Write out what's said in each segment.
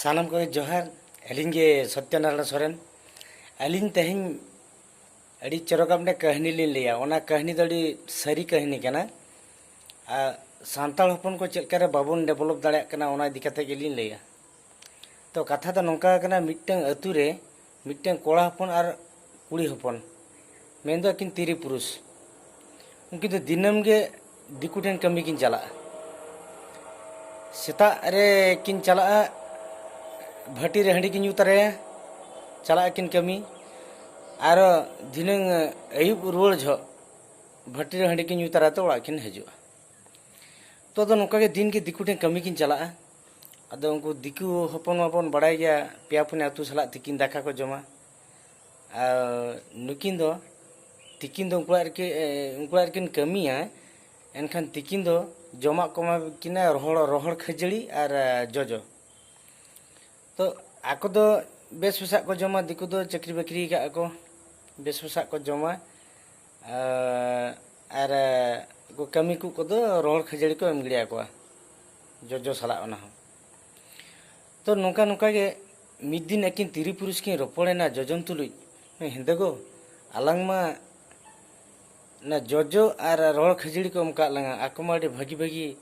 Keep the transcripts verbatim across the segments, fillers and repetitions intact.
ᱥᱟᱱᱟᱢ ᱠᱚᱜᱮ ᱡᱚᱦᱟᱨ᱾ ᱟᱹᱞᱤᱧ ᱜᱮ ᱥᱚᱛᱭᱚᱱᱟᱨᱟᱭᱚᱬ ᱥᱚᱨᱮᱱ᱾ ᱟᱹᱞᱤᱧ ᱛᱮᱦᱮᱧ ᱟᱹᱰᱤ ᱪᱚᱨᱚᱠᱟᱜ ᱢᱤᱫᱴᱮᱱ ᱠᱟᱹᱦᱱᱤ ᱞᱤᱧ ᱞᱟᱹᱭᱟ᱾ ᱚᱱᱟ ᱠᱟᱹᱦᱱᱤ ᱫᱚ ᱟᱹᱰᱤ ᱥᱟᱹᱨᱤ ᱠᱟᱹᱦᱱᱤ ᱠᱟᱱᱟ᱾ ᱟᱨ ᱥᱟᱱᱛᱟᱲ ᱦᱚᱯᱚᱱ ᱠᱚ ᱪᱮᱫ ᱞᱮᱠᱟᱨᱮ ᱵᱟᱵᱚᱱ ᱰᱮᱵᱷᱞᱚᱯ ᱫᱟᱲᱮᱭᱟᱜ ᱠᱟᱱᱟ, ᱚᱱᱟ ᱤᱫᱤ ᱠᱟᱛᱮ ᱜᱮᱞᱤᱧ ᱞᱟᱹᱭᱟ᱾ ᱛᱚ, ᱠᱟᱛᱷᱟ ᱫᱚ ᱱᱚᱝᱠᱟ ᱠᱟᱱᱟ, ᱢᱤᱫᱴᱟᱝ ᱟᱹᱛᱩ ᱨᱮ ᱢᱤᱫᱴᱟᱝ ᱠᱚᱲᱟ ᱦᱚᱯᱚᱱ ᱟᱨ ᱠᱩᱲᱤ ᱦᱚᱯᱚᱱ, ᱢᱮᱱᱫᱚ ᱟᱹᱠᱤᱱ ᱛᱤᱨᱤ ᱯᱩᱨᱩᱥ, ᱩᱱᱠᱤᱱ ᱫᱚ ᱫᱤᱱᱟᱹᱢ ᱜᱮ ᱫᱤᱠᱩ ᱴᱷᱮᱱ ᱠᱟᱹᱢᱤ ᱠᱤᱱ ᱪᱟᱞᱟᱜᱼᱟ᱾ ᱥᱮᱛᱟᱜ ᱨᱮ ᱠᱤᱱ ᱪᱟᱞᱟᱜᱼᱟ ᱵᱷᱟᱹᱴᱤ ᱨᱮ ᱦᱟᱺᱰᱤ ᱠᱤᱱ ᱧᱩ ᱛᱟᱨᱟᱭᱟ, ᱪᱟᱞᱟᱜ ᱟᱹᱠᱤᱱ ᱠᱟᱹᱢᱤ᱾ ᱟᱨᱚ ᱫᱷᱤᱱᱟᱹᱝ ᱟᱹᱭᱩᱵ ᱨᱩᱣᱟᱹᱲ ᱡᱚᱦᱚᱜ ᱵᱷᱟᱹᱴᱤ ᱨᱮ ᱦᱟᱺᱰᱤ ᱠᱤᱱ ᱧᱩ ᱛᱟᱨᱟ ᱛᱮ ᱚᱲᱟᱜ ᱠᱤᱱ ᱦᱤᱡᱩᱜᱼᱟ᱾ ᱛᱚ, ᱟᱫᱚ ᱱᱚᱝᱠᱟ ᱜᱮ ᱫᱤᱱ ᱜᱮ ᱫᱤᱠᱩ ᱴᱷᱮᱱ ᱠᱟᱹᱢᱤ ᱠᱤᱱ ᱪᱟᱞᱟᱜᱼᱟ᱾ ᱟᱫᱚ ᱩᱱᱠᱩ ᱫᱤᱠᱩ ᱦᱚᱯᱚᱱ ᱢᱟᱵᱚᱱ ᱵᱟᱲᱟᱭ ᱜᱮᱭᱟ, ᱯᱮᱭᱟ ᱯᱩᱱᱭᱟ ᱟᱹᱛᱩ ᱥᱟᱞᱟᱜ ᱛᱤᱠᱤᱱ ᱫᱟᱠᱟ ᱠᱚ ᱡᱚᱢᱟ᱾ ᱟᱨ ᱱᱩᱠᱤᱱ ᱫᱚ ᱛᱤᱠᱤᱱ ᱫᱚ ᱩᱱᱠᱩ ᱚᱲᱟᱜ ᱨᱮᱠᱤ-, ᱮ, ᱩᱱᱠᱩ ᱚᱲᱟᱜ ᱨᱮᱠᱤᱱ ᱠᱟᱹᱢᱤᱭᱟ᱾ ᱮᱱᱠᱷᱟᱱ ᱛᱤᱠᱤᱱ ᱫᱚ ᱡᱚᱢᱟᱜ ᱠᱚ ᱮᱢᱟ ᱠᱤᱱᱟ ᱨᱚᱦᱚᱲ, ᱨᱚᱦᱚᱲ ᱠᱷᱟᱹᱡᱟᱹᱲᱤ ᱟᱨ, ᱮ, ᱡᱚᱡᱚ᱾ ᱛᱚ, ᱟᱠᱚ ᱫᱚ ᱵᱮᱥ ᱵᱮᱥᱟᱜ ᱠᱚ ᱡᱚᱢᱟ, ᱫᱤᱠᱩ ᱫᱚ ᱪᱟᱹᱠᱨᱤ ᱵᱟᱹᱠᱨᱤ ᱟᱠᱟᱫ ᱠᱚ, ᱵᱮᱥ ᱵᱮᱥᱟᱜ ᱠᱚ ᱡᱚᱢᱟ᱾ ᱟᱨ, ᱟᱨ, ᱮ, ᱩᱱᱠᱩ ᱠᱟᱹᱢᱤ ᱠᱚ ᱫᱚ ᱨᱚᱦᱚᱲ ᱠᱷᱟᱹᱡᱟᱹᱲᱤ ᱠᱚ ᱮᱢ ᱜᱤᱰᱤ ᱟᱠᱚᱣᱟ, ᱡᱚᱡᱚ ᱥᱟᱞᱟᱜ ᱚᱱᱟ ᱦᱚᱸ᱾ ᱛᱚ, ᱱᱚᱝᱠᱟ ᱱᱚᱝᱠᱟ ᱜᱮ ᱢᱤᱫ ᱫᱤᱱ ᱟᱹᱠᱤᱱ ᱛᱤᱨᱤ ᱯᱩᱨᱩᱥ ᱠᱤᱱ ᱨᱚᱯᱚᱲᱮᱱᱟ ᱡᱚᱡᱚᱢ ᱛᱩᱞᱩᱡ, "ᱦᱮᱸᱫᱮ ᱜᱚ, ᱟᱞᱟᱝ ᱢᱟ ᱚᱱᱟ ᱡᱚᱡᱚ ᱟᱨ ᱨᱚᱦᱚᱲ ᱠᱷᱟᱹᱡᱟᱹᱲᱤ ᱠᱚ ᱮᱢ ᱠᱟᱜ ᱞᱟᱝᱟ, ᱟᱠᱚ ᱢᱟ ᱟᱹᱰᱤ ᱵᱷᱟᱹᱜᱤ ᱵᱷᱟᱹᱜᱤ,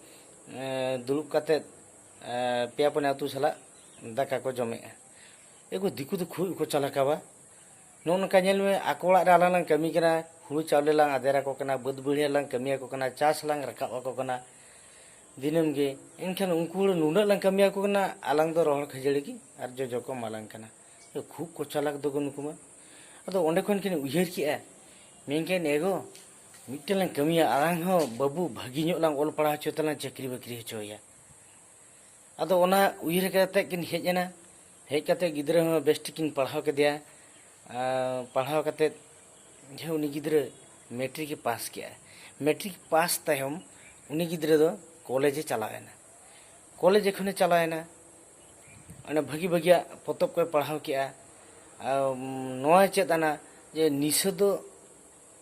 ᱮᱸ, ᱫᱩᱲᱩᱵ ᱠᱟᱛᱮᱫ, ᱮᱸ, ᱯᱮᱭᱟ ᱯᱩᱱᱭᱟ ᱟᱹᱛᱩ ᱥᱟᱞᱟᱜ ᱫᱟᱠᱟ ᱠᱚ ᱡᱚᱢᱮᱜᱼᱟ᱾ ᱮ ᱜᱚ, ᱫᱤᱠᱩ ᱫᱚ ᱠᱷᱩᱵ ᱠᱚ ᱪᱟᱞᱟᱠᱟᱣᱟ᱾ ᱱᱚᱜᱼᱚ ᱱᱚᱝᱠᱟ ᱧᱮᱞ ᱢᱮ, ᱟᱠᱚ ᱚᱲᱟᱜ ᱨᱮ ᱟᱞᱟᱝ ᱞᱟᱝ ᱠᱟᱹᱢᱤ ᱠᱟᱱᱟ, ᱦᱩᱲᱩ ᱪᱟᱣᱞᱮ ᱞᱟᱝ ᱟᱫᱮᱨ ᱟᱠᱚ ᱠᱟᱱᱟ, ᱵᱟᱹᱫᱽ ᱵᱟᱹᱲᱤᱭᱟᱹ ᱞᱟᱝ ᱠᱟᱹᱢᱤ ᱟᱠᱚ ᱠᱟᱱᱟ, ᱪᱟᱥ ᱞᱟᱝ ᱨᱟᱠᱟᱵ ᱟᱠᱚ ᱠᱟᱱᱟ ᱫᱤᱱᱟᱹᱢ ᱜᱮ, ᱮᱱᱠᱷᱟᱱ ᱩᱱᱠᱩ ᱦᱚᱲ ᱱᱩᱱᱟᱹᱜ ᱞᱟᱝ ᱠᱟᱹᱢᱤ ᱟᱠᱚ ᱠᱟᱱᱟ, ᱟᱞᱟᱝ ᱫᱚ ᱨᱚᱦᱚᱲ ᱠᱷᱟᱹᱡᱟᱹᱲᱤ ᱜᱮ ᱟᱨ ᱡᱚᱡᱚ ᱠᱚ ᱮᱢᱟ ᱞᱟᱝ ᱠᱟᱱᱟ᱾ ᱠᱷᱩᱵ ᱠᱚ ᱪᱟᱞᱟᱠ ᱫᱚ ᱜᱚ ᱱᱩᱠᱩ ᱢᱟ᱾ ᱟᱫᱚ ᱚᱸᱰᱮ ᱠᱷᱚᱱ ᱠᱤᱱ ᱩᱭᱦᱟᱹᱨ ᱠᱮᱜᱼᱟ, ᱢᱮᱱᱠᱷᱟᱱ, "ᱮ ᱜᱚ, ᱢᱤᱫᱴᱮᱱ ᱞᱟᱝ ᱠᱟᱹᱢᱤᱭᱟ, ᱟᱞᱟᱝ ᱦᱚᱸ ᱵᱟᱹᱵᱩ ᱵᱷᱟᱹᱜᱤ ᱧᱚᱜ ᱞᱟᱝ ᱚᱞ ᱯᱟᱲᱦᱟᱣ ᱦᱚᱪᱚ ᱛᱮᱞᱟᱝ ᱪᱟᱹᱠᱨᱤ ᱵᱟᱹᱠᱨᱤ ᱦᱚᱪᱚᱭᱟ᱾" ᱟᱫᱚ ᱚᱱᱟ ᱩᱭᱦᱟᱹᱨ ᱠᱟᱛᱮ ᱠᱤᱱ ᱦᱮᱡ ᱮᱱᱟ᱾ ᱦᱮᱡ ᱠᱟᱛᱮ ᱜᱤᱫᱽᱨᱟᱹ ᱦᱚᱸ ᱵᱮᱥ ᱴᱷᱤᱠ ᱠᱤᱱ ᱯᱟᱲᱦᱟᱣ ᱠᱮᱫᱮᱭᱟ᱾ ᱟᱨ ᱯᱟᱲᱦᱟᱣ ᱠᱟᱛᱮ ᱡᱮ ᱩᱱᱤ ᱜᱤᱫᱽᱨᱟᱹ ᱢᱮᱴᱨᱤᱠ ᱮ ᱯᱟᱥ ᱠᱮᱜᱼᱟ᱾ ᱢᱮᱴᱨᱤᱠ ᱯᱟᱥ ᱛᱟᱭᱚᱢ ᱩᱱᱤ ᱜᱤᱫᱽᱨᱟᱹ ᱫᱚ ᱠᱚᱞᱮᱡᱽ ᱮ ᱪᱟᱞᱟᱣ ᱮᱱᱟ᱾ ᱠᱚᱞᱮᱡᱽ ᱡᱚᱠᱷᱚᱱᱮ ᱪᱟᱞᱟᱣ ᱮᱱᱟ, ᱚᱸᱰᱮ ᱵᱷᱟᱹᱜᱤ ᱵᱷᱟᱹᱜᱤᱭᱟᱜ ᱯᱚᱛᱚᱵ ᱠᱚᱭ ᱯᱟᱲᱦᱟᱣ ᱠᱮᱜᱼᱟ᱾ ᱟᱨ ᱱᱚᱣᱟᱭ ᱪᱮᱫ ᱟᱱᱟ ᱡᱮ ᱱᱤᱥᱟᱹ ᱫᱚ,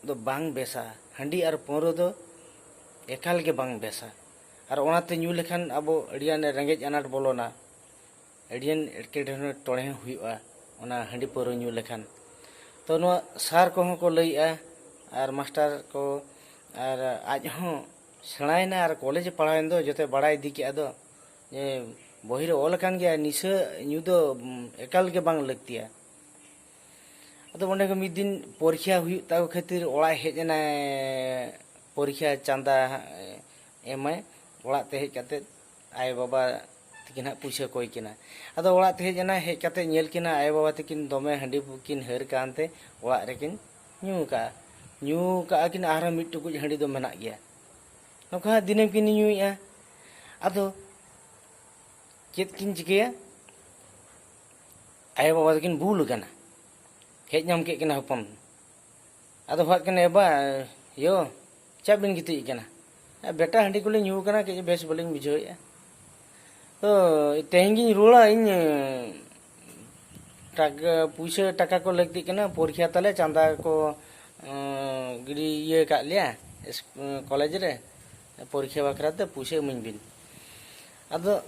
ᱫᱚ ᱵᱟᱝ ᱵᱮᱥᱟ, ᱦᱟᱺᱰᱤ ᱟᱨ ᱯᱟᱹᱣᱨᱟᱹ ᱫᱚ ᱮᱠᱟᱞ ᱜᱮ ᱵᱟᱝ ᱵᱮᱥᱟ᱾ ᱟᱨ ᱚᱱᱟᱛᱮ ᱧᱩ ᱞᱮᱠᱷᱟᱱ ᱟᱵᱚ ᱟᱹᱰᱤᱜᱟᱱ ᱨᱮᱸᱜᱮᱡ ᱟᱱᱟᱴ ᱵᱚᱞᱚᱱᱟ᱾ ᱟᱹᱰᱤᱜᱟᱱ ᱮᱴᱠᱮᱴᱚᱬᱮ ᱦᱚᱸ ᱦᱩᱭᱩᱜᱼᱟ ᱚᱱᱟ ᱦᱟᱺᱰᱤ ᱯᱟᱹᱣᱨᱟᱹ ᱧᱩ ᱞᱮᱠᱷᱟᱱ᱾ ᱛᱚ ᱱᱚᱣᱟ ᱥᱟᱨ ᱠᱚᱦᱚᱸ ᱠᱚ ᱞᱟᱹᱭᱮᱜᱼᱟ, ᱟᱨ ᱢᱟᱥᱴᱟᱨ ᱠᱚ, ᱟᱨ ᱟᱡ ᱦᱚᱸ ᱥᱮᱬᱟᱭᱮᱱᱟ ᱟᱨ ᱠᱚᱞᱮᱡᱽ ᱮ ᱯᱟᱲᱦᱟᱣᱮᱱ ᱫᱚ, ᱡᱚᱛᱚᱭ ᱵᱟᱲᱟᱭ ᱤᱫᱤ ᱠᱮᱜᱼᱟ ᱫᱚ ᱡᱮ ᱵᱚᱦᱤ ᱨᱮ ᱚᱞ ᱟᱠᱟᱱ ᱜᱮᱭᱟ, ᱱᱤᱥᱟᱹ ᱧᱩ ᱫᱚ ᱮᱠᱟᱞ ᱜᱮ ᱵᱟᱝ ᱞᱟᱹᱠᱛᱤᱭᱟ᱾ ᱟᱫᱚ ᱚᱸᱰᱮ ᱜᱮ ᱢᱤᱫ ᱫᱤᱱ ᱯᱚᱨᱤᱠᱷᱟ ᱦᱩᱭᱩᱜ ᱛᱟᱠᱚ ᱠᱷᱟᱹᱛᱤᱨ ᱚᱲᱟᱜ ᱮ ᱦᱮᱡ ᱮᱱᱟᱭ, ᱯᱚᱨᱤᱠᱷᱟ ᱪᱟᱸᱫᱟ ᱮᱢᱟᱭ᱾ ᱚᱲᱟᱜ ᱛᱮ ᱦᱮᱡ ᱠᱟᱛᱮ ᱟᱭᱳᱼᱵᱟᱵᱟ ᱛᱟᱹᱠᱤᱱ ᱦᱟᱸᱜ ᱯᱩᱭᱥᱟᱹ ᱠᱚᱭ ᱠᱤᱱᱟ᱾ ᱟᱫᱚ ᱚᱲᱟᱜ ᱛᱮ ᱦᱮᱡ ᱮᱱᱟᱭ, ᱦᱮᱡ ᱠᱟᱛᱮ ᱧᱮᱞ ᱠᱤᱱᱟ ᱟᱭᱳᱼᱵᱟᱵᱟ ᱛᱟᱹᱠᱤᱱ ᱫᱚᱢᱮ ᱦᱟᱺᱰᱤ ᱠᱤᱱ ᱦᱟᱹᱨ ᱠᱟᱱᱛᱮ ᱚᱲᱟᱜ ᱨᱮᱠᱤᱱ ᱧᱩ ᱠᱟᱜᱼᱟ᱾ ᱧᱩ ᱠᱟᱜᱼᱟ ᱠᱤᱱ, ᱟᱨᱦᱚᱸ ᱢᱤᱫ ᱴᱩᱠᱩᱡ ᱦᱟᱺᱰᱤ ᱫᱚ ᱢᱮᱱᱟᱜ ᱜᱮᱭᱟ᱾ ᱱᱚᱝᱠᱟ ᱦᱟᱸᱜ ᱫᱤᱱᱟᱹᱢ ᱠᱤᱱ ᱧᱩᱭᱮᱜᱼᱟ᱾ ᱟᱫᱚ ᱪᱮᱫ ᱠᱤᱱ ᱪᱤᱠᱟᱹᱭᱟ? ᱟᱭᱳᱼᱵᱟᱵᱟ ᱫᱚᱠᱤᱱ ᱵᱩᱞ ᱟᱠᱟᱱᱟ, ᱦᱮᱡ ᱧᱟᱢ ᱠᱮᱫ ᱠᱤᱱᱟ ᱦᱚᱯᱚᱱ᱾ ᱟᱫᱚ ᱦᱚᱦᱚᱣᱟᱫ ᱠᱤᱱᱟ, "ᱮ ᱵᱟ, ᱭᱳ, ᱪᱮᱫ ᱵᱤᱱ ᱜᱤᱛᱤᱡ ᱟᱠᱟᱱᱟ?" "ᱵᱮᱴᱟ, ᱦᱟᱺᱰᱤ ᱠᱚᱞᱤᱧ ᱧᱩ ᱟᱠᱟᱱᱟ, ᱠᱟᱹᱡ ᱵᱮᱥ ᱵᱟᱹᱞᱤᱧ ᱵᱩᱡᱷᱟᱹᱣᱮᱫᱼᱟ᱾ ᱛᱚ ᱛᱮᱦᱮᱧ ᱜᱤᱧ ᱨᱩᱣᱟᱹᱲᱟ, ᱤᱧ ᱴᱟᱠᱟ, ᱯᱩᱭᱥᱟᱹ ᱴᱟᱠᱟ ᱠᱚ ᱞᱟᱹᱠᱛᱤᱜ ᱠᱟᱱᱟ, ᱯᱚᱨᱤᱠᱷᱟ ᱛᱟᱞᱮ, ᱪᱟᱸᱫᱟ ᱠᱚ ᱜᱤᱰᱤ ᱤᱭᱟᱹ ᱠᱟᱜ ᱞᱮᱭᱟ ᱠᱚᱞᱮᱡᱽ ᱨᱮ, ᱯᱚᱨᱤᱠᱷᱟ ᱵᱟᱠᱷᱨᱟ ᱛᱮ ᱯᱩᱭᱥᱟᱹ ᱤᱢᱟᱹᱧ ᱵᱤᱱ᱾" ᱟᱫᱚ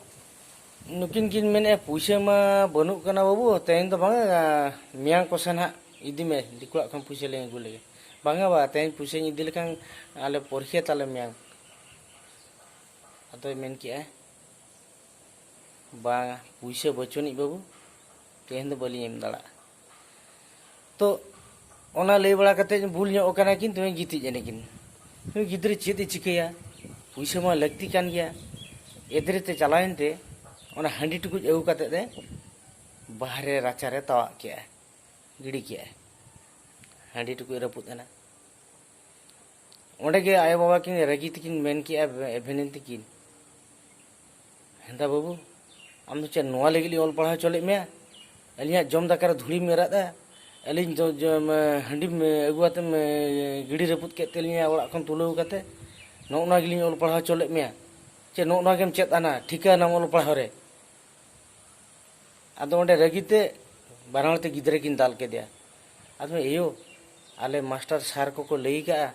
ᱱᱩᱠᱤᱱ ᱠᱤᱱ ᱢᱮᱱᱮᱫᱼᱟ, "ᱯᱩᱭᱥᱟᱹ ᱢᱟ ᱵᱟᱹᱱᱩᱜ ᱠᱟᱱᱟ ᱵᱟᱹᱵᱩ, ᱛᱮᱦᱮᱧ ᱫᱚ ᱵᱟᱝᱟ, ᱢᱮᱭᱟᱝ ᱠᱚᱥᱮᱱ ᱦᱟᱸᱜ ᱤᱫᱤ ᱢᱮ, ᱫᱤᱠᱩ ᱚᱲᱟᱜ ᱠᱷᱚᱱ ᱯᱩᱭᱥᱟᱹ ᱞᱮ ᱟᱹᱜᱩ ᱞᱮᱜᱮ᱾" "ᱵᱟᱝᱟ ᱵᱟ, ᱛᱮᱦᱮᱧ ᱯᱩᱭᱥᱟᱹᱧ ᱤᱫᱤ ᱞᱮᱠᱷᱟᱱ ᱟᱞᱮ ᱯᱚᱨᱤᱠᱷᱟ ᱛᱟᱞᱮ ᱢᱮᱭᱟᱝ᱾" ᱟᱫᱚᱭ ᱢᱮᱱ ᱠᱮᱜᱼᱟ, "ᱵᱟᱝᱟ, ᱯᱩᱭᱥᱟᱹ ᱵᱟᱹᱪᱩᱜ ᱟᱹᱱᱤᱡ ᱵᱟᱹᱵᱩ, ᱛᱮᱦᱮᱧ ᱫᱚ ᱵᱟᱹᱞᱤᱧ ᱮᱢ ᱫᱟᱲᱮᱭᱟᱜᱼᱟ᱾" ᱛᱚ ᱚᱱᱟ ᱞᱟᱹᱭ ᱵᱟᱲᱟ ᱠᱟᱛᱮ ᱵᱩᱞ ᱧᱚᱜ ᱟᱠᱟᱱᱟ ᱠᱤᱱ, ᱛᱚᱵᱮ ᱜᱤᱛᱤᱡ ᱮᱱᱟ ᱠᱤᱱ᱾ ᱱᱩᱭ ᱜᱤᱫᱽᱨᱟᱹ ᱪᱮᱫ ᱮ ᱪᱤᱠᱟᱹᱭᱟ? ᱯᱩᱭᱥᱟᱹ ᱢᱟ ᱞᱟᱹᱠᱛᱤ ᱠᱟᱱ ᱜᱮᱭᱟ᱾ ᱮᱫᱽᱨᱮ ᱛᱮ ᱪᱟᱞᱟᱣᱮᱱ ᱛᱮ ᱚᱱᱟ ᱦᱟᱺᱰᱤ ᱴᱩᱠᱩᱡ ᱟᱹᱜᱩ ᱠᱟᱛᱮ ᱮ ᱵᱟᱦᱨᱮ ᱨᱟᱪᱟᱨᱮ ᱛᱟᱣᱟᱜ ᱠᱮᱜᱼᱟ, ᱜᱤᱰᱤ ᱠᱮᱜᱼᱟᱭ᱾ ᱦᱟᱺᱰᱤ ᱴᱩᱠᱩᱡ ᱨᱟᱹᱯᱩᱫ ᱮᱱᱟ᱾ ᱚᱸᱰᱮ ᱜᱮ ᱟᱭᱳᱼᱵᱟᱵᱟ ᱠᱤᱱ ᱨᱟᱹᱜᱤ ᱛᱮᱠᱤᱱ ᱢᱮᱱ ᱠᱮᱜᱼᱟ, ᱮᱵᱷᱮᱱᱤᱱ ᱛᱤᱠᱤᱱ, "ᱦᱮᱸᱫᱟ ᱵᱟᱹᱵᱩ, ᱟᱢ ᱫᱚ ᱪᱮᱫ ᱱᱚᱣᱟ ᱞᱟᱹᱜᱤᱫ ᱞᱤᱧ ᱚᱞ ᱯᱟᱲᱦᱟᱣ ᱦᱚᱪᱚ ᱞᱮᱫ ᱢᱮᱭᱟ? ᱟᱹᱞᱤᱧᱟᱜ ᱡᱚᱢ ᱫᱟᱠᱟ ᱨᱮ ᱫᱷᱩᱲᱤᱢ ᱮᱨᱟᱫᱼᱟ, ᱟᱹᱞᱤᱧ ᱫᱚ ᱡᱚᱢ, ᱦᱟᱺᱰᱤᱢ ᱟᱹᱜᱩ ᱠᱟᱛᱮᱢ ᱜᱤᱰᱤ ᱨᱟᱹᱯᱩᱫ ᱠᱮᱫ ᱛᱟᱹᱞᱤᱧᱟ ᱚᱲᱟᱜ ᱠᱷᱚᱱ ᱛᱩᱞᱟᱹᱣ ᱠᱟᱛᱮ, ᱱᱚᱜᱼᱚ ᱱᱚᱣᱟ ᱜᱮᱞᱤᱧ ᱚᱞ ᱯᱟᱲᱦᱟᱣ ᱦᱚᱪᱚ ᱞᱮᱫ ᱢᱮᱭᱟ, ᱪᱮ ᱱᱚᱜᱼᱚ ᱱᱚᱣᱟ ᱜᱮᱢ ᱪᱮᱫ ᱟᱱᱟ, ᱴᱷᱤᱠᱟᱹ ᱟᱱᱟᱢ ᱚᱞ ᱯᱟᱲᱦᱟᱣ ᱨᱮ?" ᱟᱫᱚ ᱚᱸᱰᱮ ᱨᱟᱹᱜᱤ ᱛᱮ ᱵᱟᱱᱟ ᱦᱚᱲ ᱛᱮ ᱜᱤᱫᱽᱨᱟᱹ ᱠᱤᱱ ᱫᱟᱞ ᱠᱮᱫᱮᱭᱟ᱾ ᱟᱫᱚ, "ᱮᱭᱳ, ᱟᱞᱮ ᱢᱟᱥᱴᱟᱨ ᱥᱟᱨ ᱠᱚᱠᱚ ᱞᱟᱹᱭ ᱠᱟᱜᱼᱟ,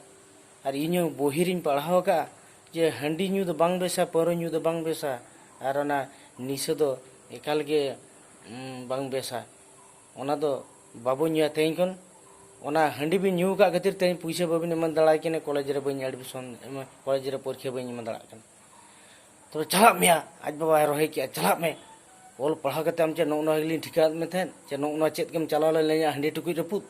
ᱟᱨ ᱤᱧ ᱦᱚᱸ ᱵᱚᱦᱤ ᱨᱤᱧ ᱯᱟᱲᱦᱟᱣ ᱠᱟᱜᱼᱟ ᱡᱮ ᱦᱟᱺᱰᱤ ᱧᱩ ᱫᱚ ᱵᱟᱝ ᱵᱮᱥᱟ, ᱯᱟᱹᱣᱨᱟᱹ ᱧᱩ ᱫᱚ ᱵᱟᱝ ᱵᱮᱥᱟ, ᱟᱨ ᱚᱱᱟ ᱱᱤᱥᱟᱹ ᱫᱚ ᱮᱠᱟᱞ ᱜᱮ ᱩᱸ, ᱵᱟᱝ ᱵᱮᱥᱟ᱾ ᱚᱱᱟ ᱫᱚ ᱵᱟᱵᱚ ᱧᱩᱭᱟ ᱛᱮᱦᱮᱧ ᱠᱷᱚᱱ᱾ ᱚᱱᱟ ᱦᱟᱺᱰᱤ ᱵᱤᱱ ᱧᱩ ᱟᱠᱟᱫ ᱠᱷᱟᱹᱛᱤᱨ ᱛᱮᱦᱮᱧ ᱯᱩᱭᱥᱟᱹ ᱵᱟᱵᱤᱱ ᱮᱢ ᱫᱟᱲᱮᱭᱟᱭ ᱠᱟᱱᱟ, ᱠᱚᱞᱮᱡᱽ ᱨᱮ ᱵᱟᱹᱧ ᱮᱰᱢᱤᱥᱚᱱ, ᱮᱢ, ᱠᱚᱞᱮᱡᱽ ᱨᱮ ᱯᱚᱨᱤᱠᱠᱷᱟ ᱵᱟᱹᱧ ᱮᱢ ᱫᱟᱲᱮᱭᱟᱜ ᱠᱟᱱᱟ᱾ ᱛᱚᱵᱮ ᱪᱟᱞᱟᱜ ᱢᱮᱭᱟ, ᱟᱡ ᱵᱟᱵᱟᱭ ᱨᱚᱦᱮ ᱠᱮᱜᱼᱟ, ᱪᱟᱞᱟᱜ ᱢᱮ᱾ ᱚᱞ ᱯᱟᱲᱦᱟᱣ ᱠᱟᱛᱮ ᱟᱢ ᱪᱮᱫ ᱱᱚᱜᱼᱚ ᱱᱚᱣᱟ ᱜᱮᱞᱤᱧ ᱴᱷᱤᱠᱟᱹᱣᱟᱫ ᱢᱮ ᱛᱟᱦᱮᱸᱫ, ᱪᱮ ᱱᱚᱜᱼᱚ ᱱᱚᱣᱟ ᱪᱮᱫ ᱜᱮᱢ ᱪᱟᱞᱟᱣ ᱞᱮᱱ ᱞᱟᱹᱭᱟ ᱦᱟᱺᱰᱤ ᱴᱩᱠᱩᱡ ᱨᱟᱹᱯᱩᱫ?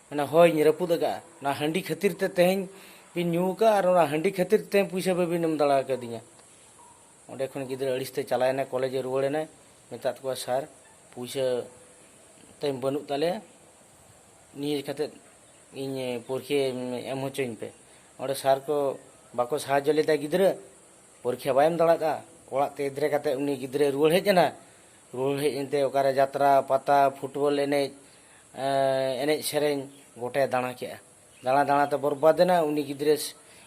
ᱢᱮᱱᱟ, ᱦᱳᱭ, ᱤᱧ ᱨᱟᱹᱯᱩᱫ ᱟᱠᱟᱫᱼᱟ᱾ ᱚᱱᱟ ᱦᱟᱺᱰᱤ ᱠᱷᱟᱹᱛᱤᱨ ᱛᱮ ᱛᱮᱦᱮᱧ ᱵᱤᱱ ᱧᱩ ᱟᱠᱟᱫᱼᱟ ᱟᱨ ᱚᱱᱟ ᱦᱟᱺᱰᱤ ᱠᱷᱟᱹᱛᱤᱨ ᱛᱮ ᱛᱮᱦᱮᱧ ᱯᱩᱭᱥᱟᱹ ᱵᱟᱹᱵᱤᱱ ᱮᱢ ᱫᱟᱲᱮ ᱟᱠᱟᱫᱤᱧᱟ᱾ ᱚᱸᱰᱮ ᱠᱷᱚᱱ ᱜᱤᱫᱽᱨᱟᱹ ᱟᱹᱲᱤᱥ ᱛᱮ ᱪᱟᱞᱟᱣᱮᱱᱟ, ᱠᱚᱞᱮᱡᱽ ᱮ ᱨᱩᱣᱟᱹᱲ ᱮᱱᱟᱭ, ᱢᱮᱛᱟᱫ ᱠᱚᱣᱟ, ᱥᱟᱨ, ᱯᱩᱭᱥᱟᱹ ᱛᱮᱦᱮᱧ ᱵᱟᱹᱱᱩᱜ ᱛᱟᱞᱮᱭᱟ, ᱱᱤᱭᱟᱹ ᱠᱟᱛᱮᱫ ᱤᱧ ᱯᱚᱨᱤᱠᱠᱷᱟ ᱮᱢ ᱦᱚᱪᱚᱧ ᱯᱮ᱾ ᱚᱸᱰᱮ ᱥᱟᱨ ᱠᱚ ᱵᱟᱠᱚ ᱥᱟᱦᱟᱡᱽᱡᱚ ᱞᱮᱫᱟ ᱜᱤᱫᱽᱨᱟᱹ, ᱯᱚᱨᱤᱠᱠᱷᱟ ᱵᱟᱭ ᱮᱢ ᱫᱟᱲᱮᱭᱟᱫᱼᱟ᱾ ᱚᱲᱟᱜ ᱛᱮ ᱮᱫᱽᱨᱮ ᱠᱟᱛᱮ ᱩᱱᱤ ᱜᱤᱫᱽᱨᱟᱹᱭ ᱨᱩᱣᱟᱹᱲ ᱦᱮᱡ ᱮᱱᱟ᱾ ᱨᱩᱣᱟᱹᱲ ᱦᱮᱡ ᱮᱱᱛᱮ ᱚᱠᱟᱨᱮ ᱡᱟᱛᱨᱟ, ᱯᱟᱛᱟ, ᱯᱷᱩᱴᱵᱚᱞ ᱮᱱᱮᱡ, ᱮᱸ, ᱮᱱᱮᱡ ᱥᱮᱨᱮᱧ ᱜᱚᱴᱟᱭ ᱫᱟᱬᱟ ᱠᱮᱜᱼᱟ᱾ ᱫᱟᱬᱟ ᱫᱟᱬᱟ ᱛᱮ ᱵᱚᱨᱵᱟᱫ ᱮᱱᱟ ᱩᱱᱤ ᱜᱤᱫᱽᱨᱟᱹ᱾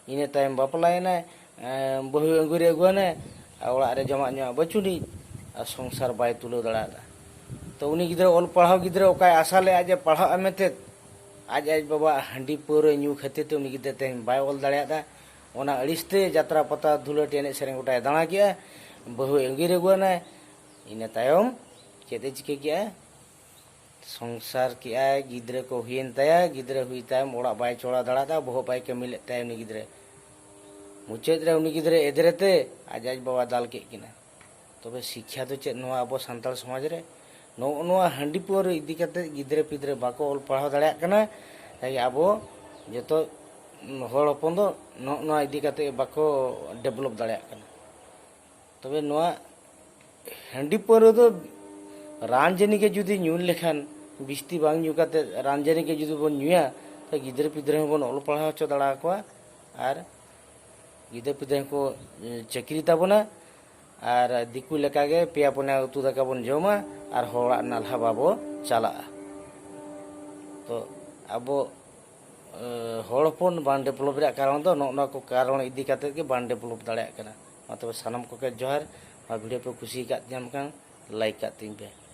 ᱤᱱᱟᱹ ᱛᱟᱭᱚᱢ ᱵᱟᱯᱞᱟᱭᱮᱱᱟᱭ, ᱮᱸ, ᱵᱟᱹᱦᱩ ᱟᱹᱜᱩᱨᱮ ᱟᱹᱜᱩᱣᱟᱱᱟᱭ, ᱟᱨ ᱚᱲᱟᱜ ᱨᱮ ᱡᱚᱢᱟᱜ ᱧᱩᱣᱟᱜ ᱵᱟᱹᱪᱩᱜ ᱟᱹᱱᱤᱡ, ᱟᱨ ᱥᱚᱝᱥᱟᱨ ᱵᱟᱭ ᱛᱩᱞᱟᱹᱣ ᱫᱟᱲᱮᱭᱟᱫᱟ᱾ ᱛᱚ ᱩᱱᱤ ᱜᱤᱫᱽᱨᱟᱹ ᱚᱞ ᱯᱟᱲᱦᱟᱣ ᱜᱤᱫᱽᱨᱟᱹ ᱚᱠᱟᱭ ᱟᱥᱟ ᱞᱮᱫᱼᱟ ᱡᱮ ᱯᱟᱲᱦᱟᱜᱼᱟ ᱢᱮᱱᱛᱮ, ᱟᱡ ᱟᱡ ᱵᱟᱵᱟᱣᱟᱜ ᱦᱟᱺᱰᱤ ᱯᱟᱹᱣᱨᱟᱹ ᱧᱩ ᱠᱷᱟᱹᱛᱤᱨ ᱛᱮ ᱩᱱᱤ ᱜᱤᱫᱽᱨᱟᱹ ᱛᱮᱦᱮᱧ ᱵᱟᱭ ᱚᱞ ᱫᱟᱲᱮᱭᱟᱫᱟ᱾ ᱚᱱᱟ ᱟᱹᱲᱤᱥ ᱛᱮ ᱡᱟᱛᱨᱟ, ᱯᱟᱛᱟ, ᱫᱷᱩᱞᱟᱹᱴ, ᱮᱱᱮᱡ ᱥᱮᱨᱮᱧ ᱜᱚᱴᱟᱭ ᱫᱟᱬᱟ ᱠᱮᱜᱼᱟ, ᱵᱟᱹᱦᱩᱭ ᱟᱸᱜᱤᱨ ᱟᱹᱜᱩᱣᱟᱱᱟᱭ᱾ ᱤᱱᱟᱹ ᱛᱟᱭᱚᱢ ᱪᱮᱫ ᱮ ᱪᱤᱠᱟᱹ ᱠᱮᱜᱼᱟ? ᱥᱚᱝᱥᱟᱨ ᱠᱮᱜᱼᱟᱭ, ᱜᱤᱫᱽᱨᱟᱹ ᱠᱚ ᱦᱩᱭᱮᱱ ᱛᱟᱭᱟ, ᱜᱤᱫᱽᱨᱟᱹ ᱦᱩᱭ ᱛᱟᱭᱚᱢ ᱚᱲᱟᱜ ᱵᱟᱭ ᱪᱚᱲᱟᱣ ᱫᱟᱲᱮᱭᱟᱫᱟ, ᱵᱚᱦᱚᱜ ᱵᱟᱭ ᱠᱟᱹᱢᱤ ᱞᱮᱫ ᱛᱟᱭᱟ ᱩᱱᱤ ᱜᱤᱫᱽᱨᱟᱹ᱾ ᱢᱩᱪᱟᱹᱫ ᱨᱮ ᱩᱱᱤ ᱜᱤᱫᱽᱨᱟᱹ ᱮᱫᱽᱨᱮ ᱛᱮ ᱟᱡ ᱟᱡ ᱵᱟᱵᱟ ᱫᱟᱞ ᱠᱮᱫ ᱠᱤᱱᱟ᱾ ᱛᱚᱵᱮ ᱥᱤᱠᱠᱷᱟ ᱫᱚ ᱪᱮᱫ ᱱᱚᱣᱟ ᱟᱵᱚ ᱥᱟᱱᱛᱟᱲ ᱥᱚᱢᱟᱡᱽ ᱨᱮ? ᱱᱚᱜᱼᱚ ᱱᱚᱣᱟ ᱦᱟᱺᱰᱤ ᱯᱟᱹᱣᱨᱟᱹ ᱤᱫᱤ ᱠᱟᱛᱮ ᱜᱤᱫᱽᱨᱟᱹ ᱯᱤᱫᱽᱨᱟᱹ ᱵᱟᱠᱚ ᱚᱞ ᱯᱟᱲᱦᱟᱣ ᱫᱟᱲᱮᱭᱟᱜ ᱠᱟᱱᱟ᱾ ᱛᱟᱭ ᱟᱵᱚ ᱡᱚᱛᱚ ᱦᱚᱲ ᱦᱚᱯᱚᱱ ᱫᱚ ᱱᱚᱜᱼᱚ ᱱᱚᱣᱟ ᱤᱫᱤ ᱠᱟᱛᱮ ᱵᱟᱠᱚ ᱰᱮᱵᱷᱞᱚᱯ ᱫᱟᱲᱮᱭᱟᱜ ᱠᱟᱱᱟ᱾ ᱛᱚᱵᱮ ᱱᱚᱣᱟ ᱦᱟᱺᱰᱤ ᱯᱟᱹᱣᱨᱟᱹ ᱫᱚ ᱨᱟᱱ ᱡᱟᱹᱱᱤ ᱜᱮ ᱡᱩᱫᱤ ᱧᱩ ᱞᱮᱠᱷᱟᱱ, ᱵᱤᱥᱛᱤ ᱵᱟᱝ ᱧᱩ ᱠᱟᱛᱮ ᱨᱟᱱ ᱡᱟᱹᱱᱤ ᱜᱮ ᱡᱩᱫᱤ ᱵᱚᱱ ᱧᱩᱭᱟ, ᱛᱚ ᱜᱤᱫᱽᱨᱟᱹ ᱯᱤᱫᱽᱨᱟᱹ ᱦᱚᱸᱵᱚᱱ ᱚᱞ ᱯᱟᱲᱦᱟᱣ ᱦᱚᱪᱚ ᱫᱟᱲᱮ ᱟᱠᱚᱣᱟ ᱟᱨ ᱜᱤᱫᱽᱨᱟᱹ ᱯᱤᱫᱽᱨᱟᱹ ᱦᱚᱸᱠᱚ, ᱮ, ᱪᱟᱹᱠᱨᱤ ᱛᱟᱵᱚᱱᱟ᱾ ᱟᱨ ᱫᱤᱠᱩ ᱞᱮᱠᱟᱜᱮ ᱯᱮᱭᱟ ᱯᱩᱱᱭᱟ ᱩᱛᱩ ᱫᱟᱠᱟ ᱵᱚᱱ ᱡᱚᱢᱟ ᱟᱨ ᱦᱚᱲᱟᱜ ᱱᱟᱞᱦᱟ ᱵᱟᱵᱚ ᱪᱟᱞᱟᱜᱼᱟ᱾ ᱛᱚ ᱟᱵᱚ, ᱮ, ᱦᱚᱲ ᱦᱚᱯᱚᱱ ᱵᱟᱝ ᱰᱮᱵᱷᱞᱚᱯ ᱨᱮᱭᱟᱜ ᱠᱟᱨᱚᱱ ᱫᱚ ᱱᱚᱜᱼᱚ ᱱᱚᱣᱟ ᱠᱚ ᱠᱟᱨᱚᱱ ᱤᱫᱤ ᱠᱟᱛᱮ ᱜᱮ ᱵᱟᱝ ᱰᱮᱵᱷᱞᱚᱯ ᱫᱟᱲᱮᱭᱟᱜ ᱠᱟᱱᱟ᱾ ᱢᱟ ᱛᱚᱵᱮ ᱥᱟᱱᱟᱢ ᱠᱚᱜᱮ ᱡᱚᱦᱟᱨ᱾ ᱱᱚᱣᱟ ᱵᱷᱤᱰᱤᱭᱳ ᱯᱮ ᱠᱩᱥᱤ ᱟᱠᱟᱫ ᱧᱟᱢ ᱠᱷᱟᱱ ᱞᱟᱭᱤᱠ ᱠᱟᱜ ᱛᱤᱧ ᱯᱮ᱾